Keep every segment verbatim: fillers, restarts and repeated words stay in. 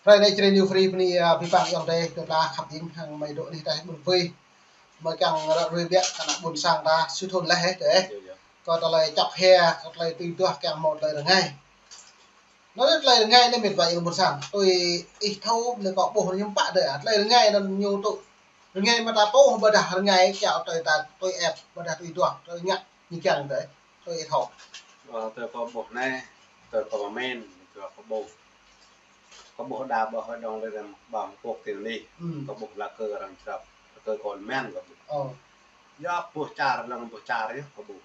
Hrơi anai Jrai New Free bơni, a, abih bang ayŏng adơi, tơdah khăp hing hăng mơi dŏ anih ta ƀun pui. Mơi kiăng ră ruai biă kơ ană ƀôn sang ta, sui thun laih, ơ, tơ, ơ. Yơh, yơh. Kơ tơlơi čŏk hia, kơ tơlơi tui duah kiăng hmâo tơlơi rơngai. Anŭn tơlơi rơngai anai mĕt wa ayŏng ƀôn sang. Tui ih thâo anai kâo ƀuh ñu pă dơi, a, tơlơi rơngai anŭn ñu tŭ. Rơngai mơta pô ƀôdah rơngai kiaŏ tơlơi ta tui ĕp, ƀôdah tui duah, tơlơi ngă, ñu kiăng dơi. Tui ih thâo. Ơ, tơlơi kâo ƀuh anai, tơlơi kâo pơmĭn, tơlơi kâo ƀuh. Kâo ƀuh đa ƀơi hội đồng lĕ răng ƀăng quốc tế anai. Ư. Kâo ƀuh lá cờ arăng črăp, lá cờ kâo mơ̆n kâo ƀuh. Ơ. Yua ƀuh čar, lăng ƀuh čar yơh kâo ƀuh.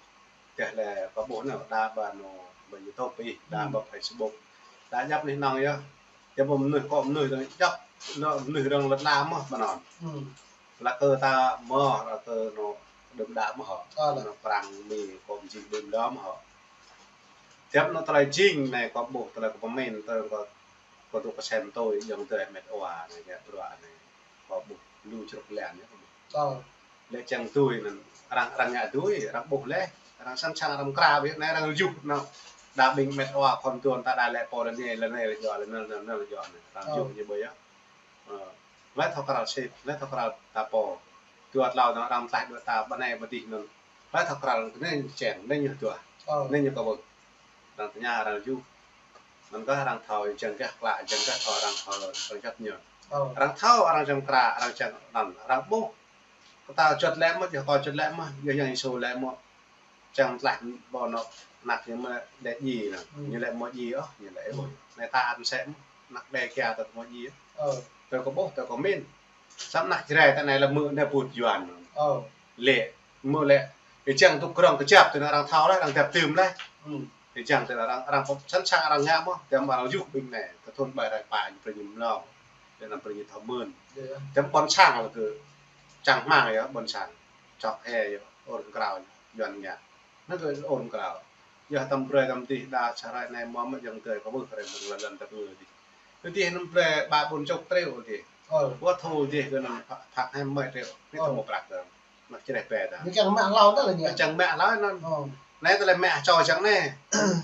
Tơdah lĕ kâo ƀuh anai đa ƀơi anŭn, ƀơi YouTube ih, đa ư ƀơi Facebook. Đa djăp anih anŏng yơh. Djăp mơnuih kâo mơnuih dơ̆ng djăp, anŭn mơnuih dơ̆ng lăt la mơ̆n ƀơi anŭn. Ư. Lá cờ ta mơ̆, lá cờ anŭn đưm đă mơ̆ hŏ. Ơ, lă. Anŭn prang Mi kâo mơ̆ jing đưm đă mơ̆ hŏ. Djăp anŭn tơlơi jing anai kâo ƀuh tơlơi kâo pơmĭn tơlơi kâo, kâo dŏ kơ sem tui ayŏng adơi mĕt wa anai ngă bruă anai. Kâo ƀuh lu čruk lĕ anai kâo ƀuh. Ơ. Lĕ čang tui anŭn arăng, arăng ngă tui, arăng ƀuh lĕ, arăng sẵn sàng arăng mơkra biă anai arăng juh anŭn. Đa ƀing mĕt wa khŏm tuan ta đa lĕ pô lĕ anai, lĕ anai lĕ djŏ, lĕ anŭn, lĕ anŭn lĕ djŏ anai. Arăng juh ñu ƀơi yơh. Ơ, lĕ thâo krăl sĭt, lĕ thâo krăl ta pô. Dua tlâo anŭn arăng tlaih dua ta ƀơi anai ƀơi adih anŭn. Lĕ thâo krăl anai čang, anai ñu tuah. Ơ. Anai ñu kâo ƀuh. Arăng tơña arăng juh. Anŭn kơ arăng thâo jăng gah klă, jăng gah thâo arăng thâo, arăng čăt ñu. Ơ. Arăng thâo, arăng jăng kră, arăng jăng anŭn, arăng ƀuh. Kơ ta čăt lĕ mơ̆, yơh kâo čăt lĕ mơ̆, yơh Yang Yêsu lĕ mơ̆. Čang tlaih ƀơi anŭn anăk ñu mơ̆ đĕ djai anŭn. Ư. Ñu lĕ mơ̆ djai ôh, ñu lĕ ƀuh. Anai ta ăn sĕ mơ̆, anăk đe kia ta mơ̆ djai ôh. Ơ. Tơlơi kâo ƀuh, tơlơi kâo pơmĭn. Samơ̆ anăk Jrai ta anai lĕ mơ̆ anai put Yuan anŭn. Ơ. Lĕ, mơ̆ lĕ, ih čang tŭ krong kơjăp tui anŭn arăng thâo laih, arăng dăp tơm laih. Ư. Ih čang tui anŭn arăng, arăng sẵn sàng arăng ngă mơ̆, tơm arăng juh ƀing anai. Kơ thun ƀai rai pă ñu brơi ñu mơnong. Lĕ anăm brơi ñu thâo mơ̆n. Yơh, yơh. Tơm ƀôn sang lĕ kơ čang hmang yơh, ƀôn sang. Čŏk hia yơh, ur krao yơh, Yuan ngă. Anŭn kơ ur krao. Yơh tơm brơi tơm dih đa čar rai anai mơ̆ mơ̆ ayŏng adơi kâo ƀuh rai mơ̆ng lăn lăn tơpư dih. Tơdih anŭn brơi ba ƀôn čŏk triu dih. Ơ. Ƀu thâo dih kơ anŭn phak, phak hai mươi triệu. Anai ơ. Tơm mơ̆ prăk tơm. Anăk Jrai pĕ ta. Ñu kiăng mă hlâo ta lĕ ñu. Kiăng mă hlâo anŭn. Ơ. Anai tơlơi mă čô čang anai.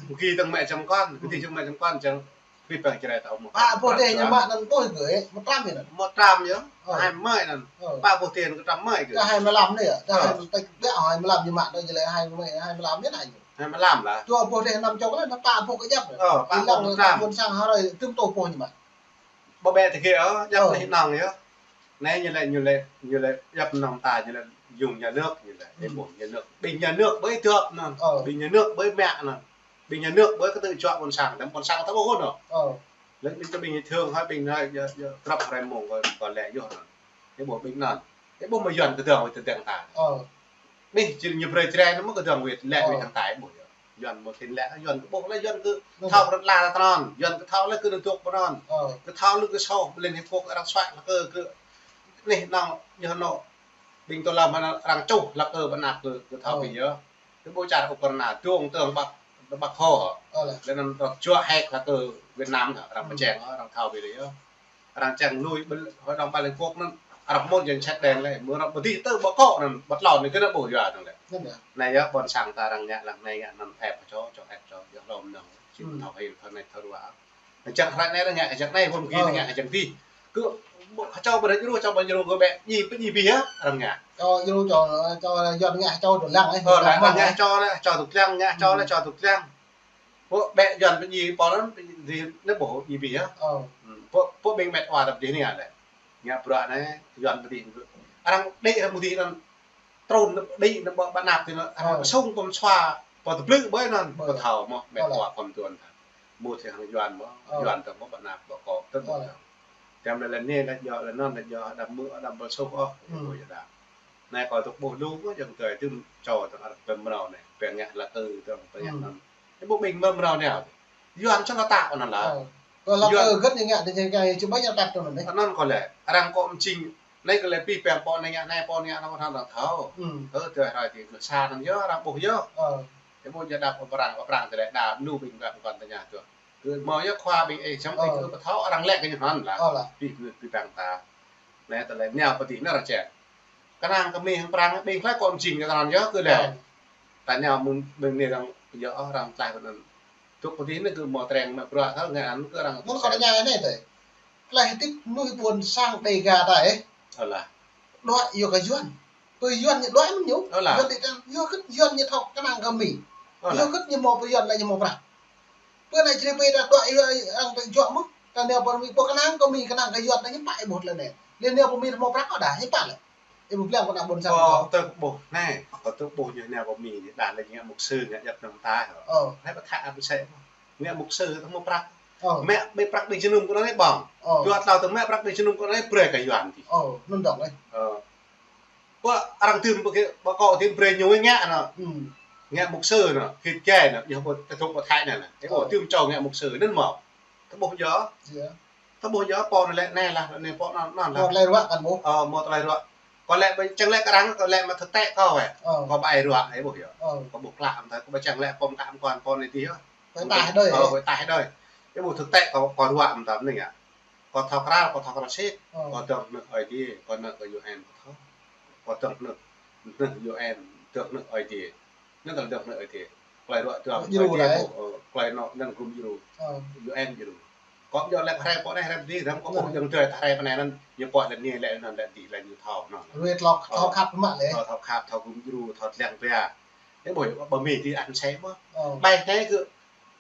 Mơ̆ gih tơng mă čang kon, gih tơng mă čang kon čang. Gih păng Jrai ta mơ̆. Pă ƀôh dih ñu mă anŭn ƀôh gih, mơ̆ trăm anŭn. Mơ̆ trăm yơh. Ơ. Hai mươi anŭn. Ơ. Pă ƀôh dih kơ trăm mơ̆ gih. Kơ hai mươi lăm anai yơh. Kơ hai mươi lăm anai yơh. Hai mươi lăm ñu mă anŭn jơlai hai mươi, hai mươi lăm anŭn anai. Hai mươi lăm lah. Čô ƀôh dih năm čŏk lah, anŭn pă ƀôh kơjăp. Ơ, pă ƀôh kơjăp. Ƀôn sang hơrai tơm tŏ ƀôh ñu mă. Ƀu ƀĕ tơkê ôh, djăp anih anŏng yơh. Anai ñu lĕ, ñu lĕ, ñu lĕ djăp anŏng ta, ñu lĕ dùng nhà nước, ñu lĕ, ơ, ƀôh nhà nước. Ƀing nhà nước ƀơi dŏp anŭn. Ơ. Ƀing nhà nước ƀơi mă anŭn. Ƀing nhà nước ƀơi kơtư̆ juă ƀôn sang, tơm ƀôn sang ta ƀu hŭn ôh. Ơ. Lĕ ƀing ta ƀing ñu thương hơi ƀing ñu, ñu, ñu krăp hrơi mông kơ, kơ lĕ yơh anŭn. Ih ƀuh ƀing anŭn. Ih ƀuh mơ̆ Yuan kơdơ̆ng wơ̆t tơdang ta. Ơ. Nih, či ñu brơi Jrai anŭn mơ̆ kơdơ̆ng wơ̆t lĕ, ơ, wơ̆t tơdang ta ih ƀuh yơh. Yuan mơ̆ thin lĕ, Yuan kơ ƀuh lĕ, Yuan kơ, ơ, thâo rơ̆t la ta anŭn. Yuan kơ thâo lĕ kơ dŏ pơ anŭn. Ơ. Kơ thâo lĕ kơ sôh, ƀơi Liên Hiệp Quốc arăng suaih lĕ kơ, kơ, nih anŭn, ñu anŭn. Ƀing tơlơi mơ̆n arăng čuh lĕ kơ ƀơi anăp kơ, kơ thâo ơ. Ƀing yơh. Kơ ƀu čar Ukraina, dŏng tơng Bắc, Bắc Hồ. Ơ lĕ. Lĕ anŭn arăng juă hĕk lĕ kơ Việt Nam, arăng, ơ, pơčeng, arăng thâo ƀing yơh. Arăng čang lui ƀơi hội đồng Liên Hợp Quốc anŭn, arăng mŭt jing čet đen lĕ, mơ̆ arăng ƀu dih tơ ƀu kơ anŭn, ƀu tlâo anai kơ anŭn ƀu yua anŭn lĕ. Anŭn yơh. Anai yơh, ƀôn sang ta arăng ngă lăng anai ngă anŭn ĕp čô, čô ĕp čô, yơh lŏm anŭn, či, ơ, thâo hil, thâo anai, thâo ruă. Anŭn čang hrơi anai arăng ngă kơ čang anai, ƀu mơ̆ng gih, ơ, arăng ngă kơ čang dih. Kơ, ƀu, čô ƀu rơ̆t djru, čô ƀu rơ̆t djru kơ ƀĕ, djai, pơdjai ƀiă, arăng ngă. Čô djru, čô, čô Yuan ngă čô dŏ lăng, ơ, ơ, lăng, lăng, lăng, ngă čô lĕ, čô dŏ lăng, ngă čô lĕ, ơ, čô dŏ lăng. Ƀu ƀĕ Yuan pơdjai pô anŭn, pơdjai anŭn ƀu djai ƀiă. Ơ. Ơ, ƀu, ƀu ƀing mĕt wa ta pơdjai anai lĕ. Ngă bruă anai, Yuan pơdjai. Arăng đĭ arăng pơdjai anŭn, trŭn anŭn đĭ anŭn ƀơi, ƀơi anăp tih anŭn, arăng, ơ, pơsung pơmsua, pô tơblư̆ ƀơi anŭn, ơ, pơthâo mơ̆, mĕt, ơ, lă, wa khŏm tuan ta. Mŭt hăng Yuan mơ̆, ơ, Yuan ta mơ̆ ƀơi anăp ƀơi kŏ, tơl, ơ, lă, ƀơi. Tơm lĕ lĕ anai lĕ djŏ lĕ anŭn lĕ djŏ, đăm mơ̆, đăm ƀơi sôh ôh, ơ, ƀu djơ̆ đa. Anai kâo tŭ ƀuh lu mơ̆, ayŏng adơi tơm čô tơng arăng pơmrâo anai, pơngă lá cờ tơng pơngă, ơ, anŭn. Ih ƀuh ƀing mơmrâo anai. Yuan čang lă ta anŭn lă. Ơ. Kơ lá cờ gơ̆t ñu ngă tơ jing kơ či ƀai ñu tăt tơ anŭn anai. Anŭn kơ lĕ, arăng kơ mơčing, anai kơ lĕ pih peng pô anai ngă anai, pô anai ngă anŭn, arăng thâo. Ơ. Ơ, tơ hrơi tih, sa anŭn yơh, arăng ƀuh yơh. Ơ. Ih ƀuh jơ̆ đăp ƀơi Prang, ƀơi Prang tơlơi đa lu ƀing đăp kơ tơña tơ. Kơ mơ̆ yơh khua ƀing ih, čang ih, ơ, kơ pơthâo, arăng lĕ kơ ñu anŭn lă. Ơ lă. Pih, pih peng ta. Anai tơlơi anai pơdjai anai arăng čang. Kơnang kơ Mi hăng Prang, ƀing hlơi kơ mơčing kơ tơnăn yơh kơ lĕ. Ơ. Ta anai mơ̆ng, mơ̆ng anai arăng yơh, arăng tlaih pơ anŭn. Tŭ pơdjai anai kơ mơ̆ treng mă bruă thâo ngă anŭn kơ arăng. Mơ̆n kơ tơña anai tơ. Tơlơi hơdip mơnuih ƀôn sang Đêga ta ơ. Ơ lah. Đuaĭ yua kơ Yuan. Pơ Yuan ñu đuaĭ mơ̆n ñu. Ơ lah. Yuan đĭ tang, yua kơ Yuan ñu thâo kơnang kơ Mi. Ơ lah. Yua kơ ñu hmâo pơ Yuan lĕ ñu hmâo prăk. Pơ anai čri pơ ta đuaĭ yua ang tơ juă mơ̆n. Ta nao pơ Mi, pơ kơnang kơ Mi, kơnang kơ Yuan ta ñu pă ƀuh tơlơi anai. Lĕ nao pơ Mi hmâo prăk kơ đa, ñu pă lĕ. Ih ƀu pơblang kơ ană ƀôn sang. Kâo tơ ƀuh anai, kâo tơ ƀuh ñu anai kơ Mi anai, đa lĕ ngă mục sư, ngă djăp nong ta hă. Ơ. Anai ƀu thâo ăt mơsĕ. Ngă mục sư tơ hmâo prăk. Ơ. Mă ƀơi prăk đĭ jơnum kơ anai ƀơ̆ng. Ơ. Dua tlâo tơ mă prăk đĭ jơnum kơ anai brơi kơ Yuan ti. Ơ, anŭn dong ơi. Ơ. Ƀu arăng tơm ƀu kơ, ƀu kâo tơm brơi ñu ngă anŭn. Hmm. Ngă mục sư anŭn, khĭt kơ anŭn, ñu ƀu tơtŭk ƀu thâo anŭn. Ơ. Ơ, tơm čô ngă mục sư anŭn mơ̆n. Tơ ƀuh yơh. Yơh. Tơ ƀuh yơh pô anai lĕ anai lah, anai pô anŭn, anŭn lah. Pô tơlơi ruă kăn ƀuh. Ơ, hmâo tơlơi ruă. Kâo lĕ ƀing čang lĕ kơ arăng, kâo lĕ mă thực tế kâo wĕ. Ơ. Kâo ƀu ai ruă, ih ƀuh yơh. Ơ. Kâo ƀuh klă mơ̆n tơ, kâo ƀu čang lĕ pô mă kơ mơkŏn pô anai ti yơh. Wĕ tah đơi. Ơ, wĕ tah đơi. Ih ƀuh thực tế kâo, kâo ruă mơ̆n tơ anai yơh. Kâo thâo krăn, kâo thâo krăn sĭt. Ơ. Kâo dŏ hnưh Ơi Adai, kâo hnưh kơ U N kâo thâo. Kâo dŏ hnưh, hnưh U N, dŏ hnưh Ơi Adai. Anŭn tơlơi dŏ hnưh Ơi Adai. Tơlơi ruă dŏ Ơi Adai, ơ, tơlơi anŭn, anŭn gum djru. Ơ. U N djru. Kâo ƀu djơ̆ lĕ hrơi pô anai hrơi adih, răm kâo ƀuh ayŏng adơi ta hrơi pơ anai anŭn, ñu pô lĕ anai lĕ anŭn lĕ adih lĕ ñu thâo anŭn. Ruai tlŏk, ơ, thâo khăp mă lĕ. Ơ, thâo khăp, thâo gum djru, thâo tlang bia. Ih ƀuh, ƀu Mi ti ăn sĕ mơ̆n. Ơ. Ƀai anai kơ,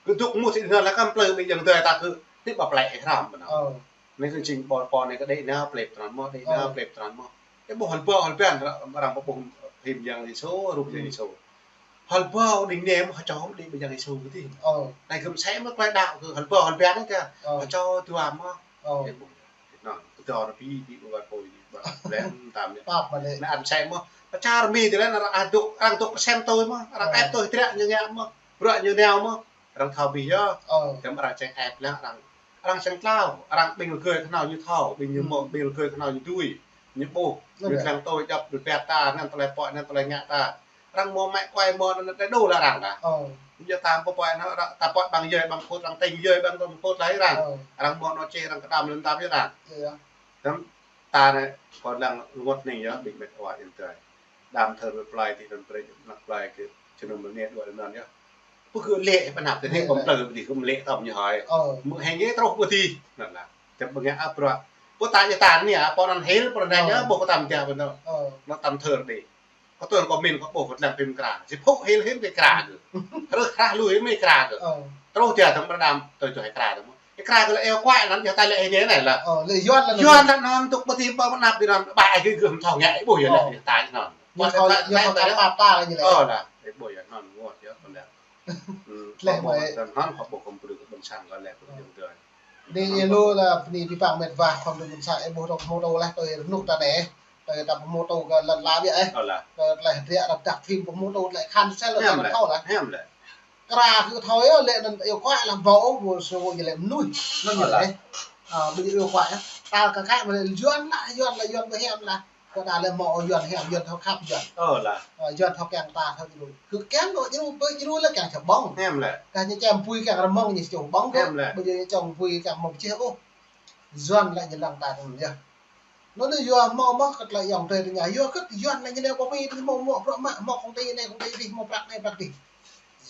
kơ dŏ mŭt ti anŭn lĕ kăm plư ƀing ayŏng adơi ta kơ, ti ƀu plĕ ih răm anŭn. Ơ. Anai kơ jing ƀôn pô anai kơ đĭ nao plĕ tran mơ̆n, đĭ nao plĕ tran mơ̆n. Ih ƀuh hơbâo hơbâo arăng, arăng ƀuh phim Yang Yêsu, rup Yang Yêsu. Hơbâo đing nem hơčom đĭ ƀơi Yang Yêsu kơ ti. Ơ. Anai gum sĕ mơ̆n tơlơi đaŏ kơ hơbâo hơbâo anai kơ. Ơ. Hơčom dua mơ̆n. Ơ. Ih ƀuh. Anŭn, kơ dua anŭn ƀĭ, ƀĭ ƀu wăt pô ƀĭ ƀă lĕ tam anai. Pap mă lĕ. Anai ăn sĕ mơ̆n. Pơ čar Mi ti lĕ arăng dŏ, arăng dŏ kơsem tui mơ̆n. Arăng ĕp tui triă ñu ngă mơ̆n. Bruă ñu nao mơ̆n. Arăng thâo ƀĭ yơh. Ơ. Tơm arăng čang ĕp lĕ arăng. Arăng čang tlao, arăng ƀing rơgơi kơnao ñu thâo, ƀing ñu mơ̆, ƀing rơgơi kơnao ñu dưi, ñu ƀuh, ñu tlang tui djŏp rơbat ta, anŭn tơlơi pô, anŭn tơlơi ngă ta. Arăng hmâo mă kuai hmâo anŭn tơlơi đôč lĕ arăng ta. Ơ. Ñu ta pô pô anŭn, arăng ta pô ƀăng yơi, ƀăng khut, arăng tĕng yơi, ƀăng tôm khut lĕ arăng. Ơ. Arăng hmâo anŏ čê, arăng kơđam lŏn tam yơh arăng. Yơh. Tơm ta anai, kâo lăng rơngot hning yơh, ƀing met wa ayŏng adơi. Đam thơr ƀơi plơi ti anŭn brơi anăp plơi kơ jơnum mơnĕ dua anŭn yơh. Pơ kơ lĕ pơ anăp ti anai kơ plơi ƀơi ti kơ lĕ tơm ñu hơi. Ơ. Mơ̆ hĕng yơh truh ƀơi ti. Anŭn lah. Tơm ƀơi ngă ăp bruă. Pơ ta yơh ta anai, pô anŭn hil, pô anŭn yơh, ƀuh kơ tơm tiă pơ anŭn. Ơ. Anŭn tơm thơr đĭ. Kâo tơl kâo min kâo ƀuh kơ tlang phim kra. Či phŭ hil hil kơ kra kơ. Rơh krah lui mơ̆ kra kơ. Ơ. Truh tiă tơm pơđam tui tui kra tơm. Ih kra kơ lĕ ih kuai anŭn, yua ta lĕ ih anai lah. Ơ, lĕ Yuan lah anŭn. Yuan lah anŭn, tŭk ƀơi ti ƀơi anăp ƀơi anŭn, ƀai ih gum thâo ngă ih ƀuh yơh lĕ, ih ta anŭn. Yua kâo, yua kâo ta pap ta lah ñu lĕ. Ơ lah, ih ƀuh yơh anŭn, rơngot yơh, kâo lĕ. Tleh mơ̆. Tơl anŭn kâo ƀuh kơ brơi kơ ƀôn sang kâo lĕ, ƀuh ayŏng adơi. Anai ih lu lah bơni abih bang met wa, khŏm brơi ƀôn sang ih ƀuh tơlơi pơhmutu lah, tui rơnuk ta anai. Tui ta pơhmutu kơ lŏn la biă ih. Ơ lah. Kơ tơlơi hơdră rơđah phim pơhmutu tơlơi khăn sel lah. Hiam lĕ. Hiam lĕ. Kra kơ thâo yơh, lĕ anŭn yua kuai lah ƀuh, ƀuh sô yơh lĕ mơnuih. Anŭn yơh lĕ. Ơ, ƀu djơ̆ yua kuai yơh. Ta kơ kă mă lĕ Yuan lah, Yuan lah, Yuan ƀu hiam lah. Kơ đa lĕ hmâo Yuan hiam, Yuan thâo khăp Yuan. Ơ lah. Ơ, Yuan thâo kiăng ta, thâo djru. Kơ kiăng dŏ djru, ƀơi djru lĕ kiăng čơƀơ̆ng. Hiam lĕ. Kơ ñu čem pui kiăng rơmơ̆ng ñu čơƀơ̆ng kơ. Hiam lĕ. Ƀu djơ̆ ñu čem pui kiăng mơ̆ng čeh ôh. Yuan lĕ ñu lăng ta tơm yơh. Anŭn yơh yua hmâo mơ̆ kơ tơlơi ayŏng adơi tơña. Yua kơ Yuan lĕ ñu nao pơ Mi, hmâo hmâo bruă mă, hmâo công ty anai, công ty adih, hmâo prăk anai, prăk adih.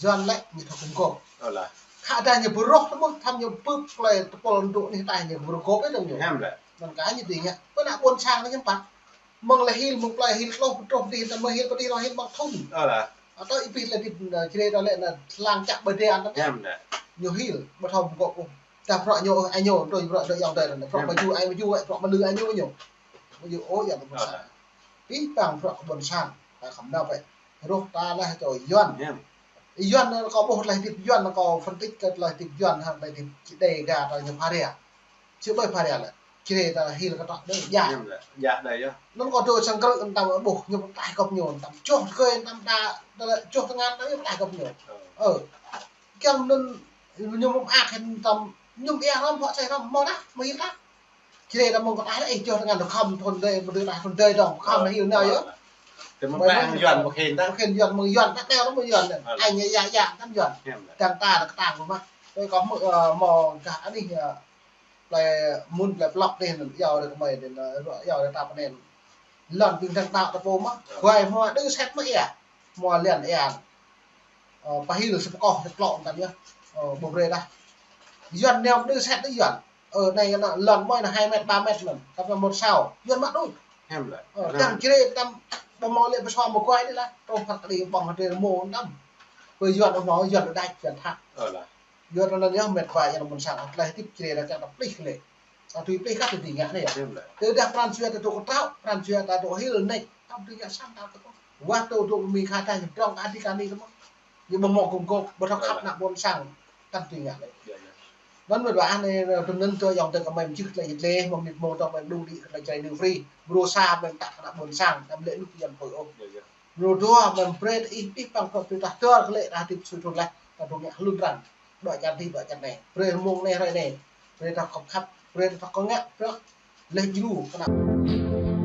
Yuan lĕ ñu thâo gum gôp. Ơ lah. Khă dah ñu ƀu rŏh tơm mơ̆, tơm ñu pơ̆p tơlơi tơpul tơdŭ anih ataih ñu ƀu rŏh gôp ih tơm ñu. Hiam lĕ. Anŭn kơ ñu dưi ngă. Pơ anăp ƀôn sang anai ñu pă. Mơ̆ng lĕ hil, mơ̆ng plơi hil tloh, pơtruh adih, tơm mơ̆ hil pơdih, rŏh hil ƀăng thŭn. Ơ lah. Atâo ih pĭt lĕ ti, ơ, čre ta lĕ anŭn tơlang čăk ƀơi đê anŭn. Hiam lĕ. Ñu hil, ƀu thâo gum gôp ôh. Dah bruă ñu ôh, ai ñu, tui bruă dŏ ayŏng adơi anŭn. Bruă mơyŭ, ai mơyŭ, bruă mơlư, ai ñu, ñu. Mơyŭ ôh, yua kơ ƀôn sang. Abih bang bruă kơ ƀôn sang, ta khŏm nao pơ. Rŏh ta lah čô Yuan. Hiam. Yuan anŭn kâo ƀuh tơlơi hơdip Yuan, kâo phân tích kơ tơlơi hơdip Yuan, hăng tơlơi hơdip Đêga ta ñu pha ria. Či ƀai pha ria lĕ. Čre ta hil kơ tŏ đơi, djă. Hiam lĕ, djă đơi yơh. Anŭn kâo dŏ sang krư̆ anŭn tơm ƀuh, ñu pơtaih gŏp ñu, anŭn tơm čoh tơkơi, anŭn tơm ta, ta lĕ čoh tơngan, anŭn ñu pơtaih gŏp ñu. Ơ. Ơ. Kiăng anŭn ñu mơ̆ng ak hĭn tơm, ñu mơ̆ng ia răm, hŏk sai răm, mơ̆ dah, mơ̆ hil dah. Čre ta mơ̆ng kơ tah lĕ, ih čoh tơngan dŏ khŏm thŭn đơi, ƀu djơ̆ tah thŭn đơi dong, khŏm hil nao yơh. Tơm mơ̆ng Yuan, mơ̆ng hĭn dah. Mơ̆ng hĭn Yuan, mơ̆ng Yuan, ta nao mơ̆ng Yuan. Ơ. Ai ñu ia ia tơm Yuan. Hiam lĕ. Dang ta, dang ta kơtang mơ̆. Tui kâo mơ̆, ơ, mơ̆ gah anih, ơ, plơi mŭn plơi plŏk dih anŭn, yua dah kơmơi dih anŭn, yua dah ta pơnen. Lŏn ƀing dang đaŏ ta pô mơ̆. Ơ. Guai hmua đơ set mơ̆ ia. Hmua lian ia. Ơ, pơhil sa pơkŏh sa plŏk tơm yơh. Ơ, ƀu brơi dah. Yuan nao đơ set đơ Yuan. Ơ, anai ană lŏn mơi anai hai mét, ba mét lŏn. Tăm ană ƀôn sang. Yuan mă đôč. Hiam lĕ. Ơ, tăm črê, tăm ƀu hmâo lĕ pơsua mơguai anai lah. Tơl phat kơđi ƀơ̆ng hơdrơi rơmô tăm. Kơ Yuan hmâo, Yuan đôč đač, Yuan thăk. Ơ lah. Yuan anŭn yơh mĕt wa Yuan ƀôn sang. Tơlơi hơdip črê đa čang tăm plih lĕ. Ta tui plih kah tui ngă anai yơh. Hiam lĕ. Tơdah pran jua ta dŏ kơtraŏ, pran jua ta dŏ hil nĕč. Tăm tui ngă sang ta kơtraŏ. Wah tơ dŏ mi kha ta ñu drŏng kơ adih kơ anai tăm. Ñu ƀu hmâo gum gôp, ƀu thâo khăp ană ƀôn sang. Tăm tui ngă lĕ. Anŭn mĕt wa anai, tơnăn tơ yŏng tơ kơ mơi mơčih tơlơi jơt lĕ, mơ̆ng mĭt mơ̆ng tơ mơi mơđung đĭ tơlơi črê anai free. Mrô sa mơi tak kơ ană ƀôn sang, tăm lĕ nuk Yuan pơ ôh. Mrô dua mơi brơi ih pih păng kơ tui tah tơl kơ lĕ ta hơdip sui thun leh, ta dŏ ngă hlŭn răng. Dŏ čar ti, dŏ čar anai. Brơi mơ̆ng anai hrơi anai. Brơi ta khŏp khăp, brơi ta kơ ngă, brơi leh jru kơ ană